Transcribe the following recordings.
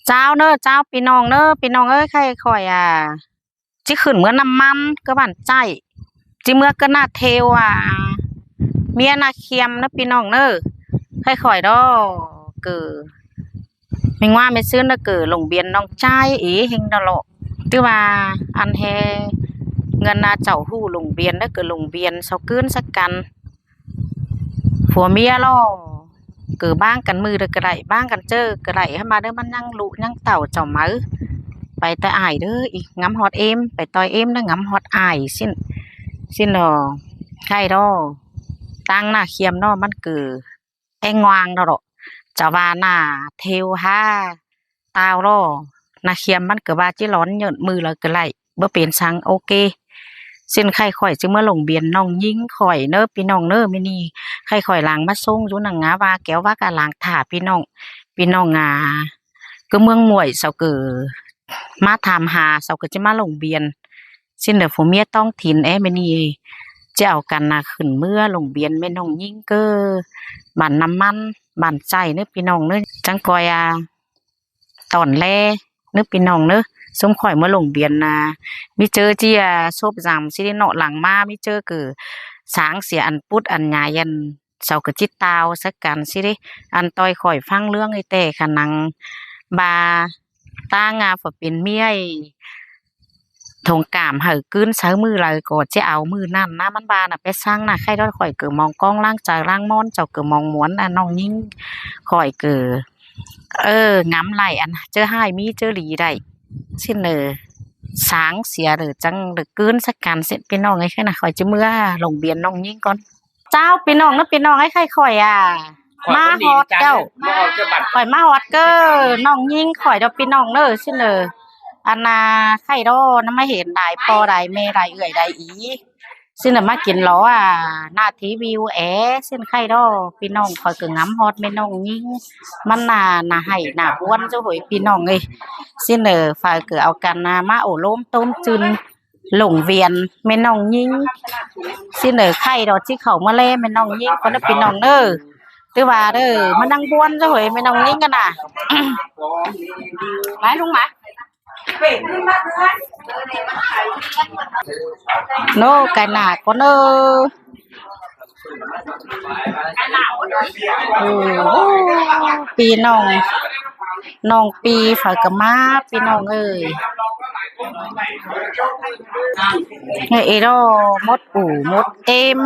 ເຈົ້າເນີ ເຈົ້າ ພີ່ນ້ອງເນີ ພີ່ນ້ອງເອີຍ ໄຂ້ຂ້ອຍ ອ່າ ຊິຂຶ້ນເມືອນ້ຳມັນ ກະບ້ານໃຈ ຊິເມືອກະໜ້າເທວ ອ່າ ເມຍນາຄຽມເນີ ພີ່ນ້ອງເນີ ໄຂ້ຂ້ອຍດອກ ກະ ແມ່ງວ່າແມ່ຊືນນະ ກະໂລງບຽນນ້ອງຈາຍເອ ເຮັງດອລ ຖືວ່າອັນແຮ ເງິນນາເຈົ້າຮູ້ໂລງບຽນນະ ກະໂລງບຽນເຊົາກືນສະກັນ ຜົວເມຍລໍ ກະບ້າງກັນມື້ໃດກະໄດ້ ບ້າງກັນເຈີກະໄດ້ ໃຫ້ມາເດີ ມັນຍັງລຸຍັງເຕົ້າເຈົ້າໄໝ ໄປແຕ່ອ້າຍເດີ ອີກງຳຮອດເອມ ໄປຕ່ອຍເອມນະ ງຳຮອດອ້າຍ ຊິ້ນ ຊິ້ນດອກ ໄຂ້ດອກ ຕ່າງໜ້າຄຽມເນາະ ມັນກະແອງຫວ່າງດອກ ຈະວ່າໜ້າເທວຫາ ຕາວລໍ ນາຄຽມມັນກະວ່າຈິລອນເຍີດມືລະກະໄລ ບໍ່ເປັນສັງ ໂອເຄ ຊິ້ນໄຂ້ຂ້ອຍຊິເມືອໂລງບຽນນ້ອງຍິງຂ້ອຍເນີ ພີ່ນ້ອງເນີ ມື້ນີ້ໄຂ້ຂ້ອຍລາງມາສົ່ງຢູ່ນະ ງາວ່າແກ້ວວ່າກະລາງຖ້າ ພີ່ນ້ອງ ພີ່ນ້ອງ ອ່າ ກະເມືອງມວຍ ເຂົາກະມາຖາມຫາ ເຂົາກະຈະມາໂລງບຽນ ຊິ້ນເດີ ຜົວເມຍທ້ອງຖິ່ນແອ ມື້ນີ້ຈະເອົາກັນນະ ຂຶ້ນເມືອໂລງບຽນແມ່ນ້ອງຍິງເກີ ບ້ານນ້ຳມັນ ບ້ານໃຈເນີ ພີ່ນ້ອງເນີ ຈັ່ງກອຍ ອ່າ ຕອນແລເນີ ພີ່ນ້ອງເນີ ຊຸມຂ້ອຍເມືອໂລງບຽນນະ ມີເຈີເຈຍ ສົບຢາມຊິເນາະ ຫຼັງມາມີເຈີກະ ສາງເສຍ ອັນປຸດອັນຫຍາຍ ອັນເສົາກະຈິດຕາວໃສ່ກັນຊິເດ ອັນຕ່ອຍຂ້ອຍຟັງເລື່ອງໄອ້ແຕ່ຂະໜັງ ບາ ຕາງາ ຝາເປັນເມຍ ຖົງກາມໃຫ້ກືນໃສ່ມື້ໃດກໍຈະເອົາມື້ນັ້ນນະ ມັນວ່ານະ ໄປສັງນະ ໄຂ້ດອກ ຂ້ອຍກະມອງກອງລ້າງຈານລ້າງໝອນ ເຈົ້າກະມອງໝວນ ອາ ນ້ອງຍິງຂ້ອຍກະ ເອີ ງຳໄຫຼ ອັນເຈີຮ້າຍມີເຈີດີໄດ້ ຊິເນີ ສາງເສຍເດີ ຈັ່ງໄດ້ກືນໃສ່ກັນ ຊິ ພີ່ນ້ອງເອີຍ ຂ້ອຍນະ ຂ້ອຍຈະເມືອໂລງບຽນນ້ອງຍິງກ່ອນ ເຈົ້າ ພີ່ນ້ອງເນີ ພີ່ນ້ອງເອີຍ ໄຂ້ຂ້ອຍ ອ່າ ຂ້ອຍ ມາຮອດເຈົ້າ ຂ້ອຍມາຮອດເກີ ນ້ອງຍິງຂ້ອຍດອກ ພີ່ນ້ອງເນີ ຊິເນີ ອັນນາ ໄຂ້ດອກ ນຳມາເຫັນຫຼາຍ ພໍ່ຫຼາຍແມ່ຫຼາຍເອື້ອຍຫຼາຍອີ ຊິເນີ ມາກິນຫຼໍ ອ່າ ໜ້າທີວີແອ ຊິນໄຂ້ດອກ ພີ່ນ້ອງ ຂ້ອຍກະງຳຮອດແມ່ນ້ອງຍິງ ມັນໜ້າ ໜ້າໄຫ້ໜ້າບ້ວນເຈົ້າເຮີຍ ພີ່ນ້ອງເອີຍ ຊິເນີ ຝາກເກີເອົາກັນນະ ມາໂອ້ລົມຕົ້ມຈືນ ໂລງບຽນແມ່ນ້ອງຍິງ ຊິເນີ ໄຂ້ດອກ ຊິເຂົ້າມາແລແມ່ນ້ອງຍິງກ່ອນເດີ ພີ່ນ້ອງເດີ ຖືວ່າເດີ ມານັ່ງບ້ວນເຈົ້າເຮີຍ ແມ່ນ້ອງຍິງກັນນະ ໄປລຸງມາ ໂນ ໄກໜ້າກ່ອນເດີ ໂອ້ ພີ່ນ້ອງ ນ້ອງປີ ຝາກກະມາ ພີ່ນ້ອງເອີຍ ເອີ ເອໂດ ໝົດອູ່ໝົດເອມ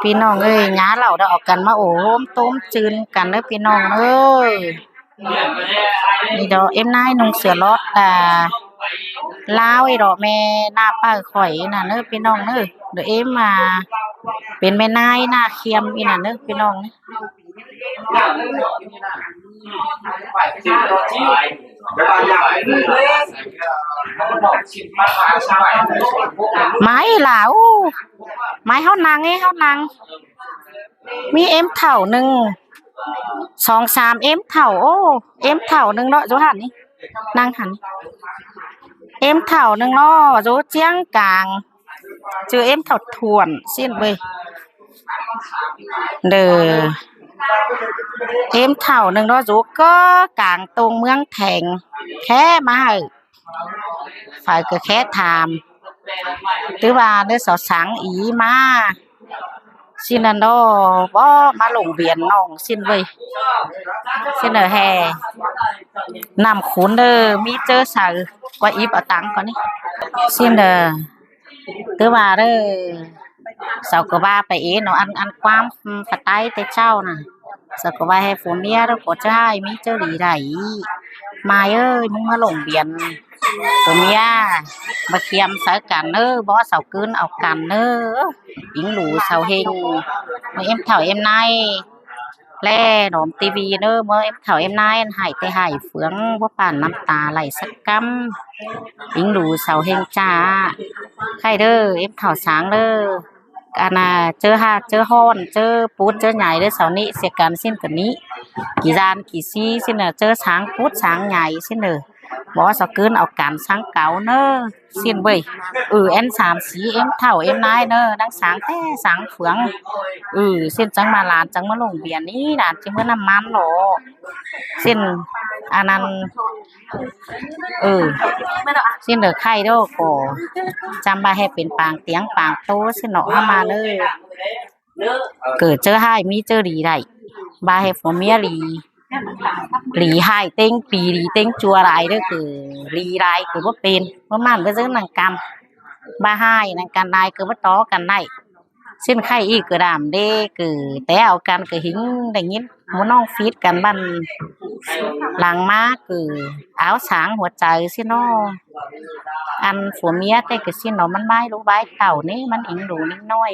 ພີ່ນ້ອງເອີຍ ຍາເຫຼົ້າດອກ ເອົາກັນມາໂອ້ໂຮມຕົ້ມຈືນກັນເດີ ພີ່ນ້ອງເອີຍ. ນີ້ດອກ ເອັມນາຍນຸ່ງເສືອລອດ ອ່າ ລາວ ອີດອກ ແມ່ນ້າປ້າຂ້ອຍນັ້ນເດີ ພີ່ນ້ອງເດີ ດອກ ເອັມ ອ່າ ເປັນແມ່ນາຍນາຄຽມອີ່ນັ້ນເດີ ພີ່ນ້ອງ ມາອີ່ຫຼ້າ ໂອ້ ມາ ເຮົານັ່ງ ເອີ ເຮົານັ່ງ. ມີເອັມເຖົ້າໜຶ່ງ ສອງ ສາມ ເອັມເຖົ້າ ໂອ້ ເອັມເຖົ້າໜຶ່ງເນາະ ຢູ່ຫັ້ນນີ້ ນັ່ງຫັ້ນ ເອັມເຖົ້າໜຶ່ງເນາະ ຢູ່ຈຽງກາງ ຈື່ເອັມເຖົ້າຖ້ວນ ຊິ້ນເວີຍ ເດີ ເອັມເຖົ້າໜຶ່ງເນາະ ຢູ່ເກີ້ກາງຕົງເມືອງແຖງ ແຄມາໃຫ້ ຝາກເກີແຄຖາມ ຖືວ່າເດີ ສາວສັງອີມາ ຊິນັ້ນເນາະ ບໍ່ມາໂລງບຽນນ້ອງຊິນເວີຍ ຊິເນີແຮ່ ນ້ຳຂຸນເດີ ມີເຈີໃສ ກວ່າອີບເອົາຕັງກ່ອນນີ້ ຊິເນີ ຖືວ່າເດີ ເຂົາກະວ່າໄປເອງເນາະ ອັນ ອັນຄວາມ ອືມ ປະໄຕແຕ່ເຈົ້ານະ ເຂົາກະວ່າໃຫ້ຜົວເມຍເດີ ກະຈະໃຫ້ມີເຈີດີໄດ້ ມາຍເອີຍ ມຶງມາໂລງບຽນ ຜົວເມຍ ມາຄຽມໃສ່ກັນເດີ ບໍ່ເຊົາກືນເອົາກັນເດີ ອີ່ຫຼູເຊົາເຮັງ ເອັມເຖົ້າເອັມນາຍ ແລ ໜອມທີວີເດີ ເມື່ອເອັມເຖົ້າເອັມນາຍ ໃຫ້ແຕ່ໃຫ້ເຟືອງ ບໍ່ປານນ້ຳຕາໄຫຼສັກກຳ ອີ່ຫຼູເຊົາເຮັງຈ້າ ໃຫ້ເດີ ເອັມເຖົ້າສາງເດີ ອັນນ່າ ເຈີຮາກເຈີຮ້ອນ ເຈີປຸດເຈີໃຫຍ່ເດີ ເຊົານີ້ເສຍກັນຊິ້ນກະນີ້ ກີ່ດ້ານກີ່ຊີຊິ້ນເດີ ເຈີສາງປຸດສາງໃຫຍ່ຊິ້ນເດີ ບໍ່ເຊົາກືນເອົາກັນສັງເກົາເນີ ຊິ້ນເວີຍ ເອີ ແອນສາມສີ່ ເອັມເຖົ້າເອັມນາຍເນີ ນາງສາງແທ້ສາງເຟືອງ ເອີ ຊິ້ນຈັ່ງມາ ຫຼານຈັ່ງມາໂລງບຽນນີ້ ຫຼານຈຶ່ງມານ້ຳມັນເນາະ ຊິ້ນ ອັນນັ້ນ ເອີ ຊິນເດີໄຂ່ໂດກໍຈຳວ່າໃຫ້ເປັນປາງຕຽງປາງໂຕຊິເນາະ ເຮົາມາເດີ ເກີດເຈີຮ້າຍມີເຈີດີໄດ້ ວ່າໃຫ້ຜົວເມຍຫຼີ ຫຼີຮ້າຍເຕັງປີ ຫຼີເຕັງຊົ່ວຫຼາຍເດີ ຄືຫຼີຫຼາຍຄືບໍ່ເປັນ ບໍ່ໝັ້ນບໍ່ເຈີນັ່ງກັນ ວ່າຮ້າຍນັ່ງກັນຫຼາຍຄືບໍ່ຕໍ່ກັນໄດ້ ຊິນໄຂ່ອີກຄືດຳເດ້ ຄືແຕ່ເອົາກັນຄືຫິງ ໄດ້ຍິນໝູ່ນ້ອງຟີດກັນບ້ານຫຼັງມາ ຄືອາວສາງຫົວໃຈຊິເນາະ ອັນຜົວເມຍແຕ່ກະຊິເນາະ ມັນບາຍລູກບາຍເຕົ້ານີ້ ມັນອິງດູນິງນ້ອຍ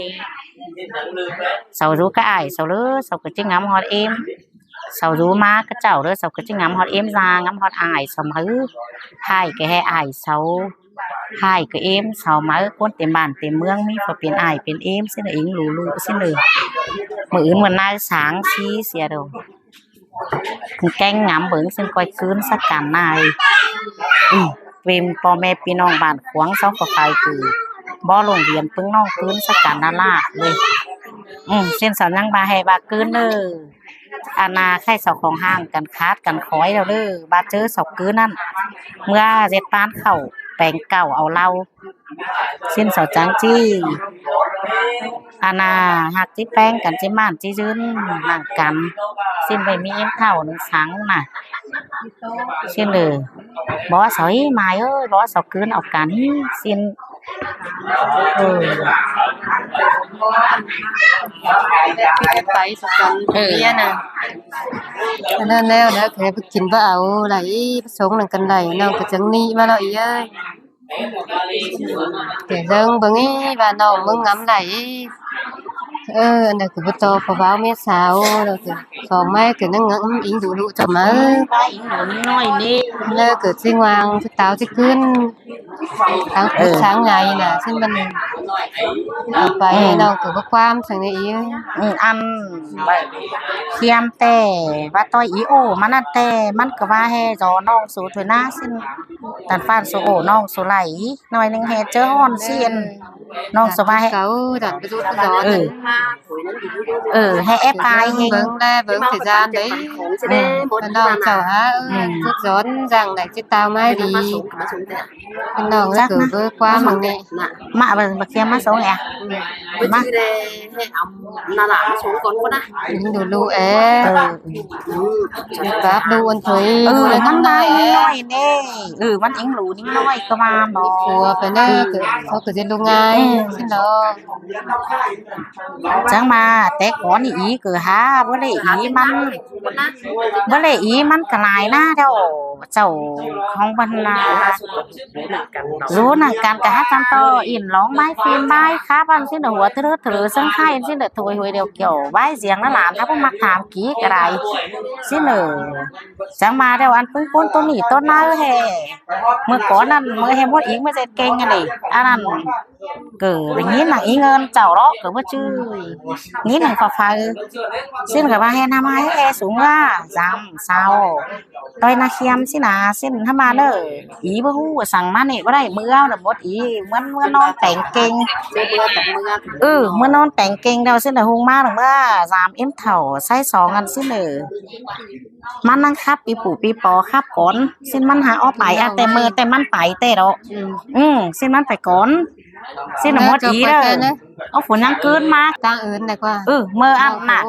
ເຊົາຢູ່ກະອາຍເຊົາເລີ ເຊົາກະຈິງາມຮອດເອມ ເຊົາຢູ່ມາກະເຈົ້າເລີ ເຊົາກະຈິງາມຮອດເອມຊາ ງາມຮອດອາຍເຊົາ ມາເອີ ຮ້າຍກະໃຫ້ອາຍເຊົາ ຮ້າຍກະເອມເຊົາ ມາເອີ ຄົນເຕັມບ້ານເຕັມເມືອງ ມີຜູ້ເປັນອາຍເປັນເອມຊິເນາະ ອິງດູລູກຊິເນາະ ມື້ອື່ນມື້ນາຍສາງຊີເສຍໂດ ແກ້ງງາມເບິ່ງຊິນ ກອຍຄືນສະກັນນາຍ ອື ເປັນພໍ່ແມ່ພີ່ນ້ອງບ້ານຂວາງເຊົາກໍໄປຄື ບໍ່ລົງວຽນປຶ້ງນ້ອງຄືນສະກັນນາລາດເລີຍ ອື ຊິນສາວຍັງວ່າໃຫ້ວ່າຄືນເດີ ອັນນາໄຂ່ເຊົາຂອງຫ່າງກັນຂາດກັນຄອຍແລ້ວເດີ ບາດເຈີເຊົາຄືນນັ້ນ ເມືອເຮັດປານເຂົ້າແປງເກົ່າເອົາເຫຼົ້າ ຊິນເຊົາຈັງຈີ ອັນນາ ຮັກຈິແປ້ງກັນຈິໝານຈິຍືນນັ່ງກັນ ຊິນໄວ້ມີເອັມເຖົ້າໜຶ່ງສັງນະ ຊິນເດີ ບໍ່ເຊົາອີ່ມາຍເອີຍ ບໍ່ເຊົາຄືນເອົາກັນ ຊິນ ເອີ ໄປສະກັນ ເອີ ເມຍນະ ອັນນັ້ນແລ້ວນະ ແຄ່ໄປກິນບໍ່ເອົາໄດ້ ປະສົງນັ້ນກັນໄດ້ ນ້ອງກະຈັ່ງໜີມາເນາະ ອີເອີຍ. ແຕ່ເບິ່ງເບິ່ງອີ່ວ່ານ້ອງມຶງງາມໃດ ເອີ ອັນໃດກະບໍ່ຕໍ່ ເພາະວ່າເມຍສາວ ແລ້ວກະສອງໄມ້ກະຍັງງາມ ອິງດູລຸເຈົ້າມາ ອິງດູນ້ອຍນີ້ ແລ້ວກະຊິຫວ່າງຊິຕາວຊິຄືນ ທາງ ເອີ ທາງໃຫຍ່ນະ ຊິມັນເອົາໄປ ເອີ ນ້ອງກະບໍ່ຄວາມສັງນີ້ອີ ອື ອັນ ຄຽມແຕ່ວ່າຕ່ອຍອີໂອ ມັນນັ້ນແຕ່ ມັນກະວ່າແຮ່ຈອນ້ອງສູເທີນາ ຊິນ ຕັນຟານສູໂອ ນ້ອງສູໄຫຼ ໜ້ອຍໜຶ່ງແຮ່ເຈີຮ້ອນຊິ ເອີ ນ້ອງສະບາຍ ເອີ ເອີ ໃຫ້ແອບອາຍເຮັງ ເບິ່ງແລເບິ່ງຊິຈານເດ້ ເອີ ນ້ອງເຈົ້າຫາ ເອີ ຝຶກສອນຢ່າງໃດຈິດຕາມາດີ ເປັນນ້ອງແລ້ວກະເບີກຄວາມອັນນີ້ ມາເບິ່ງບັກຄຽມມາສົ່ງແອ ມາ ໃຫ້ເອົານາລາມາສົ່ງກ່ອນກໍໄດ້ ເອີ ເອີ ປາບດູອັນເທີຍ ເອີ ມັນໄດ້ນ້ອຍເດ້ ເອີ ມັນເອັງຫຼູນິງນ້ອຍກະວ່າບໍ່ ຜົວໄປເດີ ເຂົາກະຊິລົງງ່າຍ ເອີ ຊິເນາະ ຈັ່ງມາແຕ່ກ່ອນນີ້ອີກະຫາບໍ່ໄດ້ອີມັນ ບໍ່ໄດ້ອີມັນກະຫຼາຍນະ ເຈົ້າ ເຈົ້າຂອງບັນດາ ຮູ້ນຳກັນກະຫາກັນຕໍ່ ອິນຫຼອງໄມ້ຟີມໄມ້ຄາບອັນຊິນ ຫົວເທີເທີເຊິ່ງໄຂ່ຊິນ ຖວຍຫວຍດຽວກ່ຽວໄວ້ສຽງນະຫຼານ ຖ້າບໍ່ມັກຖາມກີກະໄດ້ຊິເນີ ຈັ່ງມາແລ້ວອັນປຶ້ງປຸ້ນໂຕນີ້ໂຕນັ້ນແທ້ ເມື່ອກ່ອນນັ້ນເມື່ອແຮ່ໝົດອີກເມື່ອເສດເກັ່ງອັນນີ້ ອັນນັ້ນ ເກີໄດ້ຍິນນາງອີເງິນເຈົ້າເນາະ ກະບໍ່ຈື່ ຍິນນາງຟ້າໄຟ ຊິນກະວ່າແຮ່ນຳໃຫ້ແຮ່ສູງວ່າ ສາມ ເຊົາ ຕ່ອຍນາຄຽມຊິນາ ຊິນທຳມາເດີ ອີບໍ່ຮູ້ວ່າສັງມານີ້ບໍ່ໄດ້ ເມື່ອລະໝົດອີ ເມື່ອ ເມື່ອນອນແປງເກັ່ງ ເອີ ເມື່ອນອນແປງເກັ່ງແລ້ວຊິນລະຮຸ່ງມາລະເມື່ອ ສາມເອັມເຖົ້າ ໃຊ້ສອງອັນຊິນເອີ ມັນນັ່ງຂັບປີປູປີປໍຂັບກ່ອນ ຊິນມັນຫາອອກໄປ ອາ ແຕ່ເມີແຕ່ມັນໄປແຕ່ດອກ ອື ຊິນມັນໄປກ່ອນ ຊິນນະໝົດອີເດີ ເອົາຝົນຍັງຄືນມາ ຕາງອື່ນໄດ້ກວ່າ ເອີ ເມີອັນນະ ໂ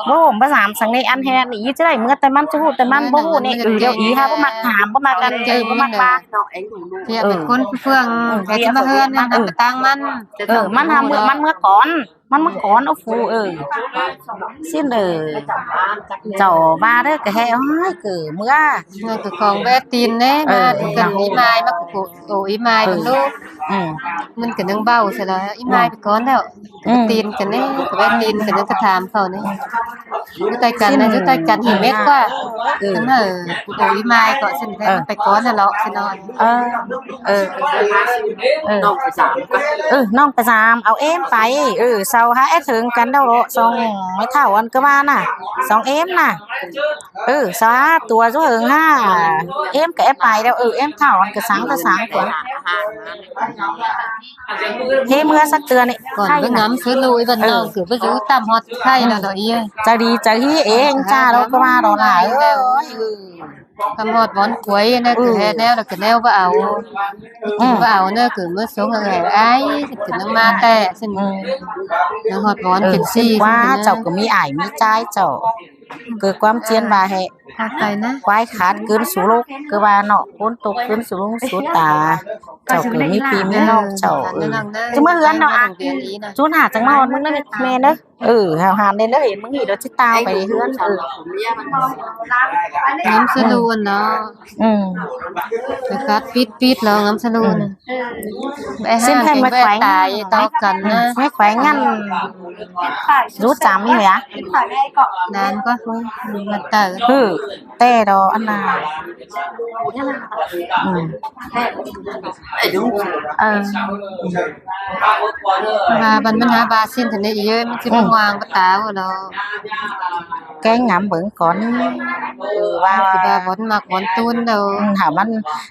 ອ້ ບໍ່ສາມສັງເນ ອັນແຮງນີ້ ຈະໄດ້ເມືອແຕ່ມັນຈະຮູ້ແຕ່ມັນບໍ່ຮູ້ນີ້ ເອີ ດຽວອີຫາບໍ່ມັກຖາມ ບໍ່ມັກກັນ ເອີ ບໍ່ມັກວ່າ ເອີ ເປັນຄົນເຟືອງ ເອີ ແຕ່ຊິມາເຮືອນນັ້ນ ເອີ ຕາງມັນ ເອີ ມັນຫາເມືອ ມັນເມືອກ່ອນ ມັນມາກ່ອນ ໂອ້ ເອີ ຊິນເອີ ເຈົ້າວ່າເດີ ກະແຮ່ ໂອ້ຍ ກະເມືອ ເມືອກະຂອງແວະຕີນເດ້ ເອີ ມາກັນອີ່ມາຍ ມາກະໂອອີ່ມາຍເບິ່ງດູ ອື ມັນກະຍັງເວົ້າຊະລະ ອີ່ມາຍໄປກ່ອນແລ້ວ ອື ຕີນກັນເດ້ ກະແວະຕີນກັນ ກະຖາມເຂົານີ້ ຢູ່ໃກ້ກັນນະ ຢູ່ໃກ້ກັນເຫັນເມັດກວ່າ ເອີ ເອີ ໂອອີ່ມາຍກໍ ເອີ ໄປກ່ອນນະເລາະ ຊິນອນ ເອີ ເອີ ເອີ ນ້ອງໄປສາມ ເອີ ນ້ອງໄປສາມ ເອົາເອມໄປ ເອີ ເຊົາຫາແອດເຖິງກັນເດ້າເນາະ ສອງໄມ້ເຖົ້າອັນກະວ່ານະ ສອງເອມນະ ເອີ ສາຕົວຈຸເຫິງຫາ ເອມກະແອດໄປແລ້ວ ເອີ ເອມເຖົ້າອັນກະສັງກະສັງຕົວ ເຮເມືອສັກເທື່ອນີ້ ກ່ອນໄປງຳເຊີລູກອີ່ບ້ານນອກ ເອີ ເກືອບບໍ່ຢູ່ຕາມຮອດໄທແລ້ວດອກອີ່ ຈະດີຈະຮີເອງຈ້າ ລາວກໍວ່າດອກຫຼາຍເອີຍ ກຳຮອດບ່ອນຄວາຍນະ ເອີ ແທ້ແນວລະກະແນວບໍ່ເອົາ ອືມ ບໍ່ເອົາເນີ ຄືມາສົ່ງໃຫ້ອ້າຍ ຄືນາງມາແຕ່ຊັ້ນ ອືມ ນາງຮອດບ່ອນ ເອີ ເປັນສີ່ ວ່າເຈົ້າກໍມີອ້າຍມີຈາຍເຈົ້າ ຄືຄວາມຈຽນວ່າໃຫ້ ຂາດໄປນະ ຄວາຍຂາດກືນສູ່ລູກ ຄືວ່າເນາະ ຄົນຕົກກືນສູ່ລຸງສູ່ຕາ ເຈົ້າກໍມີພີ່ມີນ້ອງເຈົ້າ ເອີ ຈະມາເຮືອນເນາະ ອະ ສູນຫາຈັ່ງມາຮອດມຶງນັ້ນແມ່ເດີ ເອີ ເຮົາຫາໄດ້ເລີຍ ມື້ນີ້ເດີຊິຕາມໄປເຮືອນ ເອີ ງາມສະຫຼວນເນາະ ອືມ ໄປກັດປິດໆ ແລ້ວງາມສະຫຼວນ ອືມ ໄປຫາ ຊິນໃຫ້ມາແຂວງ ຕາຍຕໍ່ກັນນະ ອືມ ແມ່ແຂວງນັ້ນ ຮູ້ຈຳນີ້ແຫຼະ ນານກວ່າ ອືມ ມັນເຕີ ເອີ ແຕ່ດອກອັນນ່າ ອືມ ເອີ ວ່າມັນ ມັນຫາບາຊິນທັນໄດ້ອີກ ມັນຊິ ອືມ ມາຫວ່າງປະຕາວະເນາະ ແກງງຳເບິ່ງກ່ອນ ເອີ ວ່າ ຊິວ່າບ່ອນມັກບ່ອນຕູນເດີ ອືມ ຖ້າມັນ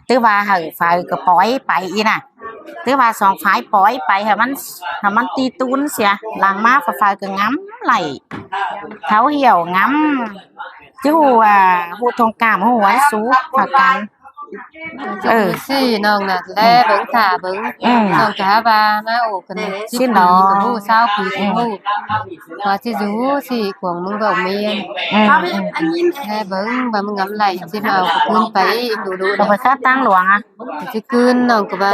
ຖືວ່າໃຫ້ຝ່າຍກໍປ່ອຍໄປອີ່ນະ ຖືວ່າສອງຝ່າຍປ່ອຍໄປໃຫ້ມັນ ໃຫ້ມັນຕີຕູນເສຍ ຫຼັງມາຝ່າຍກໍງຳໄລ່ ເຂົາຫ່ຽວງຳ ຊິຮູ້ວ່າ ຮູ້ທົ່ງກ້າມ ຮູ້ຫວນສູ ພາກັນ ເອີ ຊີ້ນ້ອງນະ ແລເບິ່ງຖ້າເບິ່ງ ອືມ ນ້ອງກະວ່າມາໂອ້ກັນ ສິບປີກໍຮູ້ ຊາວປີກໍຮູ້ ອືມ ວ່າຊິຢູ່ຊີ້ຂວາງມຶງບໍ່ແມ່ນ ອືມ ແລເບິ່ງວ່າມຶງງຳໄລ່ ຊິມາເອົາຄືນໄປອີກດຸໆ ກໍໄປຄາດທາງຫຼວງອະ ຊິຄືນ ນ້ອງກໍວ່າ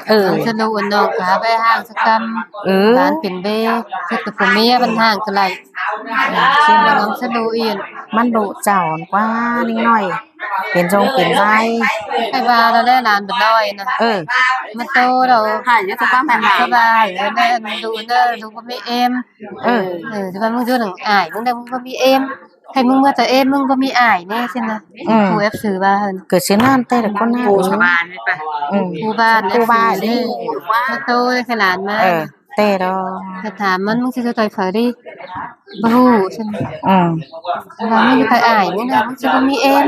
ເອີ ຊັ້ນຊັ້ນ ນ້ອງກໍຫາໄປຫ້າງສະກຳ ເອີ ຫຼານເປັນເບ ຄືຕົວຜົວເມຍມັນຫ້າງກໍໄລ່ ເອີ ຊິມານຳສະໂນອີກ ມັນດຸເຈົ້າກວ່ານິດໜ້ອຍ ເປັນຊົງເປັນໄວ ໃຫ້ວ່າແລ້ວແຫຼະ ຫຼານບໍ່ນ້ອຍນະ ເອີ ມັນໂຕແລ້ວ ໃຫ້ຢູ່ສະບາຍ ສະບາຍ ແມ່ດຸເດີ ດຸບໍ່ມີເອມ ເອີ ເອີ ແຕ່ວ່າມຶງຢູ່ນຳອ້າຍ ມຶງໄດ້ ມຶງບໍ່ມີເອມ ໃຫ້ມຶງເມືອແຕ່ເອມ ມຶງບໍ່ມີອ້າຍແນ່ຊັ້ນນະ ອືມ ຜູ້ແອບຊື່ວ່າຫັ້ນ ເກີດເສຍນານແຕ່ລະຄົນນະ ຜູ້ຊາວບ້ານນີ້ປະ ອືມ ຜູ້ບ້ານ ຜູ້ບ້ານນີ້ ມາໂຕໃຫ້ຫຼານມາ ເອີ ແຕ່ດອກ ຖ້າຖາມມັນ ມຶງຊິເຂົ້າໃຈໃຜດີ ບໍ່ຮູ້ຊັ້ນ ອືມ ວ່າມຶງຢູ່ໃຜອ້າຍ ມຶງນະ ມຶງຊິບໍ່ມີເອມ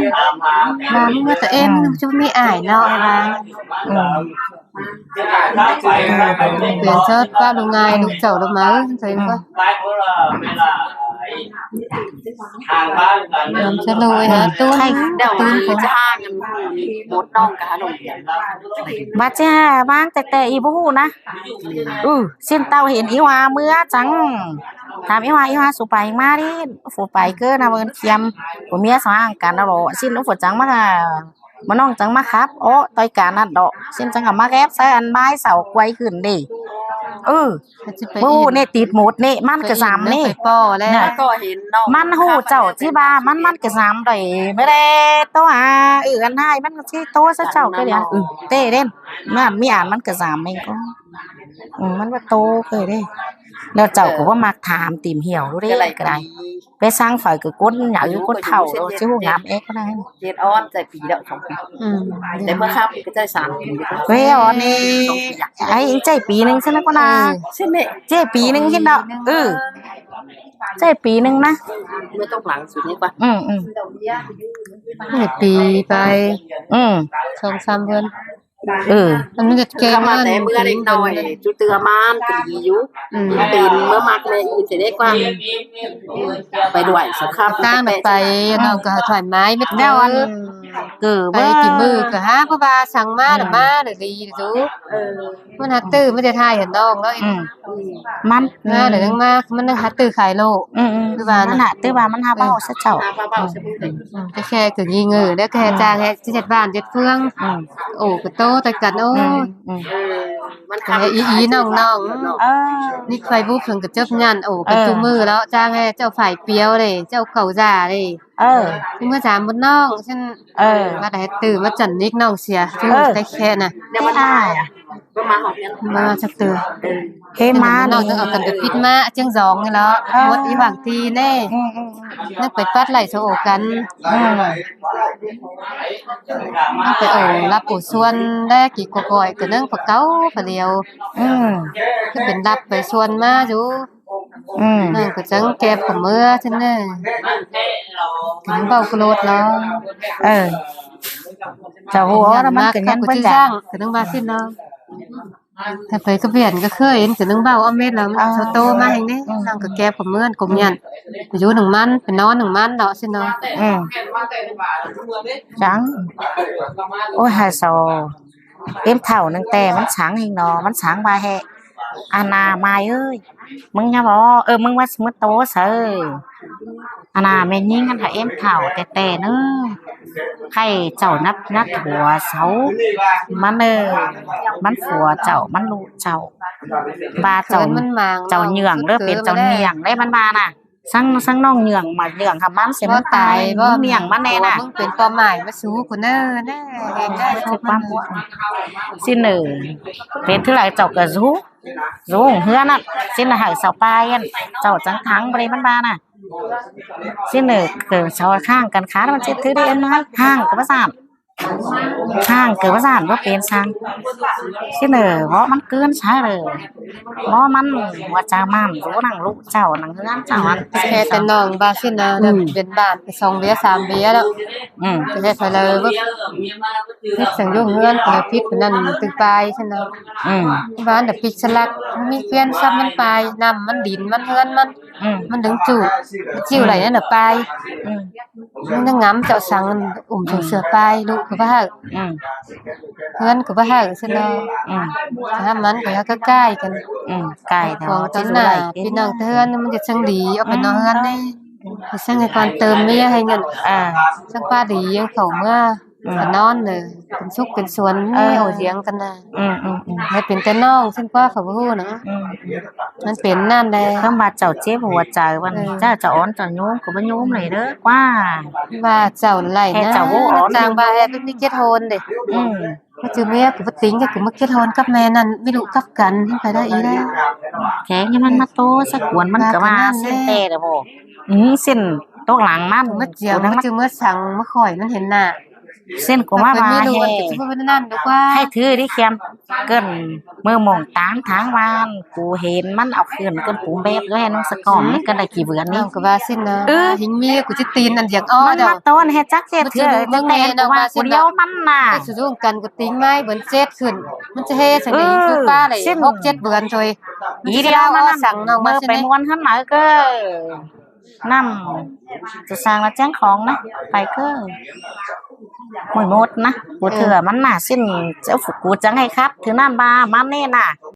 ວ່າມຶງເມືອແຕ່ເອມ ອືມ ມຶງຊິບໍ່ມີອ້າຍເນາະ ວ່າ ອືມ ເປັນຊອດປ້າລຸງງ່າຍ ອືມ ລູກເຈົ້າລູກໝາເອີຍ ເຫັນບໍ່ ອືມ ນຳສະໂນຫາຕຸ້ນ ໄຂ່ ຕຸ້ນຂອງ ຈະຫາເງິນໝົດນ້ອງກະຫາໂຮງຮຽນ ບາດຈະຫາວາງແຕ່ແຕ່ອີ່ບໍ່ຮູ້ນະ ອື ຊິນເຕົ້າເຫັນອີ່ຫວາເມືອຈັ່ງ ຖາມອີ່ຫວາ ອີ່ຫວາ ສູໄປມາດິ ຜູ້ໄປເກີນນະ ເບິ່ງຄຽມ ຜົວເມຍສາງກັນເນາະ ຊິນຜູ້ຈັງມາ ມານ້ອງຈັ່ງມາຂັບ ໂອ້ ຕ່ອຍການນັ້ນດອກ ຊິນຈັ່ງກໍມາແກັບໃສ່ອັນໄມ້ເສົາກວຍຂຶ້ນເດ້ ເອີ ຜູ້ນີ້ຕິດໝົດນີ້ ມັນກະສຳນີ້ ມັນຮູ້ເຈົ້າຊິວ່າ ມັນ ມັນກະສຳໄດ້ ແມ່ແລໂຕຫາ ເອີ ອັນຫາຍມັນກະຊິໂຕຊະເຈົ້າ ກະເດ ເອີ ເຕ້ເດ້ ມັນມີອັນມັນກະສຳເອງກໍ ເອີ ມັນວ່າໂຕເກີເດ້ ແລ້ວເຈົ້າກໍບໍ່ມັກຖາມຕີມຫ່ຽວເດ້ ກະໄດ້ ໄປສັ່ງໄຟກໍກົ້ນໃຫຍ່ ກ້ນເຖົ້າ ຊິຮູ້ງາມເອກກໍໄດ້ ເຈັດອອນໃສ່ປີແລ້ວ ສອງປີ ອືມ ແຕ່ເມື່ອຄາບກໍໃຊ້ສາມປີ ເວອອນນີ້ ໃຫ້ໃຊ້ປີໜຶ່ງຊັ້ນນະກໍນາ ເອີ ໃຊ້ປີໜຶ່ງຫັ້ນເນາະ ເອີ ໃຊ້ປີໜຶ່ງນະ ເມື່ອຕົກຫຼັງສຸດນີ້ກວ່າ ອືມໆ ໃຫ້ປີໄປ ອືມ ສອງສາມເດືອນ ເອີ ມັນເຮັດແກງ ຄຳວ່າແຕ່ເມື່ອເດັກນ້ອຍຈຸເທື່ອມານກໍດີຢູ່ ອືມ ເປັນເມື່ອມັກແມ່ອີເສເດກວ່າ ໄປດ້ວຍສະຄັບ ຕ່າງນະໄປ ນ້ອງກໍຖອຍໄມ້ເມັດແລ້ວ ອັນ ເກີ ໄປກິນມື້ກໍຫາ ເພາະວ່າສັ່ງມາລະມາລະດີຢູ່ ເອີ ມັນຫາຕື້ ມັນຈະຖ່າຍເຫັນນ້ອງເນາະ ອືມ ມັນ ມາແລ້ວຍັງມາ ມັນຫາຕື້ຂາຍໂລ ອືມໆ ຄືວ່ານັ້ນນະ ຖືວ່າມັນຫາເບົາຊະເຈົ້າ ອືມ ແຕ່ແຄ່ກໍຍິງເອີ ແລ້ວແຄ່ຈ້າງແຮ່ຊິເຮັດບ້ານເຮັດເຟືອງ ອືມ ໂອ້ ກໍໂຕແຕ່ກັນ ໂອ້ ອືມ ເອີ ມັນຄຳອີໆນ້ອງໆ ເອີ ນິກໄຟບຸກເພິ່ນກໍຈົບຍານ ໂອ້ ເປັນ ເອີ ທຸກມື້ແລ້ວ ຈ້າງແຮ່ເຈົ້າຝ້າຍປຽວເດ້ ເຈົ້າເຂົ້າຢາເດ້ ເອີ ເມື່ອສາມບຸນນ້ອງ ຊັ້ນ ເອີ ວ່າແຕ່ຕື່ມມາຈັນນິກນ້ອງເສຍ ເອີ ແຕ່ແຄ່ນະ ແຕ່ອ້າຍ ມາຈັກເທື່ອ ເຮມາ ນ້ອງຕ້ອງເອົາກັນໄປປິດມາຈຽງຈອງນີ້ແຫຼະ ເອີ ໝົດອີຫວ່າງຕີແນ່ ອືມໆ ນັກໄປປັດໄລ່ໂຊໂອກັນ ອືມ ໄປໂອ ລັບໂອຊວນແລກີກວ່າກ່ອຍ ກໍນັ່ງປະເກົາປະດຽວ ອືມ ຄືເປັນລັບໄປຊວນມາຢູ່ ອືມ ນັ້ນກໍຈັ່ງແກັບກັບເມືອຊັ້ນແນ່ ກໍຍັງເວົ້າໂກລດເນາະ ເອີ ເຈົ້າຮູ້ວ່າມັນກໍຍັງບໍ່ຈັກ ກໍຈັ່ງວ່າຊີ້ເນາະ. ຖ້າໄປກະບຽນກໍເຄີຍເຫັນ ກໍໜຶ່ງເວົ້າອອມເມັດແລ້ວ ມັນ ເອີ ໂຕມາແຮງເດ້. ອືມ ນ້ອງກໍແກບກັບເມືອນກົມຍັນ ໄປຢູ່ນຳມັນ ໄປນອນນຳມັນເນາະ ຊີ້ເນາະ. ອືມ ຈັງ ໂອ້ຍ ໃຫ້ເຊົາ ເອັມເຖົ້າໜຶ່ງແຕ່ມັນສັງອີກເນາະ ມັນສັງວ່າແຮະ. ອານາມາຍເອີຍ ມຶງຢ່າບອກ ເອີ ມຶງວ່າຊິມາໂຕໃສ່ ອານາແມ່ຍິງຫັ້ນກໍເອັມເຖົ້າແຕ່ໆເນີ ໃຫ້ເຈົ້ານັບ ນັບຜົວເຊົາ ມັນເອີ ມັນຜົວເຈົ້າ ມັນລູກເຈົ້າ ວ່າເຈົ້າ ເຈົ້າເຫຍື່ອງເດີ ເປັນເຈົ້າເຫຍື່ອງເດ້ ມັນວ່ານະ. ສັງ ສັງນ້ອງເຫຍື່ອງ ມາເຫຍື່ອງຫາມັນຊິ ມັນຕາຍ ມຶງເໜືອງມັນແນ່ນະ ມຶງເປັນຄວາມໝາຍມາສູ່ກູເນີ ແນ່ ເຮັດໄດ້ ຊິເປັນເທື່ອໃດເຈົ້າກໍຢູ່ ຢູ່ເຮືອນນັ້ນ ຊິນະ ໃຫ້ເຊົາໄປຫັ້ນ ເຈົ້າຈັ່ງທັງບໍ່ໄດ້ ມັນວ່ານະ. ຊິນະ ເກີດເຊົາຂ້າງກັນຂາ ມັນຊິຖືໄດ້ອັນນັ້ນ ຫ້າງກໍບໍ່ສ້ານ ຫ້າງເກີດວ່າສ້ານບໍ່ເປັນຊ່າງ ຊິເໜີເພາະມັນກືນໃຊ້ເລີຍ ບໍ່ມັນວ່າຈະໝັ້ນຮູ້ນຳລູກເຈົ້ານຳເຮືອນເຈົ້າ ອັນແທ້ແຕ່ນ້ອງວ່າຊິນະ ອືມ ເປັນບ້ານໄປສອງເວຍສາມເວຍແລ້ວ ອືມ ແທ້ໄປເລີຍ ຜິດສັງຢູ່ເຮືອນ ຜິດນັ້ນຕຶກປາຍຊັ້ນນະ ອືມ ບ້ານດະປິກສະຫຼັກ ມີເຂື່ອນຊຳມັນປາຍ ນ້ຳມັນ ດິນມັນ ເຮືອນມັນ ອືມ ມັນດຶງຈູດ ຈິ້ວໄຫຼນັ້ນນະປາຍ ອືມ ມັນຍັງງຳເຈົ້າສັງ ອຸ້ມເສືອປາຍ ລູກກໍບໍ່ໃຫ້ ອືມ ເຮືອນກໍບໍ່ໃຫ້ຊັ້ນເນາະ ອືມ ຫາມັນກໍໃຫ້ກໍກ້າຍກັນ ອືມ ກ້າຍຂອງຕອນໜ້າ ພີ່ນ້ອງເຮືອນມັນຈະຈັ່ງດີ ອອກໄປນອກເຮືອນນີ້ ໄປສັ່ງໃຫ້ກ່ອນເຕີມເມຍໃຫ້ເງິນ ອ່າ ຈັ່ງປ້າດີ ເຂົ້າເມືອ ອືມ ກໍນອນເລີຍ ເປັນສຸກເປັນສວນ ເອີ ມີເອົາສຽງກັນນະ ອືມໆໆ ໃຫ້ເປັນແຕ່ນ້ອງ ຊັ້ນກວ່າເຂົາບໍ່ຮູ້ນະ ອືມ ມັນເປັນນັ້ນແຫຼະ ຄຳວ່າເຈົ້າເຈັບຫົວໃຈ ວ່າ ເອີ ເຈົ້າຈະອ່ອນຈະໂຍມກໍບໍ່ໂຍມເລີຍເດີ ກວ່າ ວ່າເຈົ້າໄຫຼນະ ແຕ່ເຈົ້າບໍ່ອ່ອນ ຕ່າງວ່າແອບມີເຈັດໂຮນເດ້ ອືມ ວ່າຈື່ເມຍກູບໍ່ຕິງ ແຕ່ກູມາເຈັດໂຮນກັບແມ່ນັ້ນ ມີລູກກັບກັນ ມັນໄປໄດ້ອີກແລ້ວ ແຂງໃຫ້ມັນມາໂຕສະກວນ ມັນກໍວ່າ ວ່າ ເຊັ່ນແຕ່ລະບໍ່ ອືມ ເຊັ່ນຕົກຫຼັງມັນ ມາຈຽງ ມາຈື່ມາສັງ ມາຂ້ອຍມັນເຫັນໜ້າ ເຊັ່ນກູມາວ່າ ໃຫ້ຖືດີຄຽມ ເກີນມື້ມອງຕາມທາງວານ ກູເຫັນມັນເອົາຄືນ ເກີນປູແບບແລ້ວ ນ້ອງສະກອມ ມັນກໍໄດ້ກີ່ເບືອນນີ້ ນ້ອງກໍວ່າຊິນະ ເອີ ຫິງເມຍກູຊິຕີນອັນຢາກອອ ມັນມາຕ້ອນເຮັດຈັກເຮັດເທື່ອ ແຕ່ກູວ່າກູດຽວມັນນະ ຊິລວມກັນກູຕິງໄມ້ເບືອນເຈັດຂຶ້ນ ມັນຈະເຮັດຈັ່ງໃດ ເອີ ຄືປ້າໄດ້ຫົກເຈັດເບືອນໂດຍ ອີດຽວມັນນະ ສັງນ້ອງວ່າຊິນະ ໄປມ່ວນຫັ້ນນະ ເອີ ນຳ ຈະສ້າງລະແຈ້ງຂອງນະ ໄປເກີ ໝົດນະ ກູເທື່ອມັນນະ ຊິນ ເຈົ້າ ກູຈັ່ງໃຫ້ຄັບ ຖືນັ້ນວ່າມັນນີ້ນະ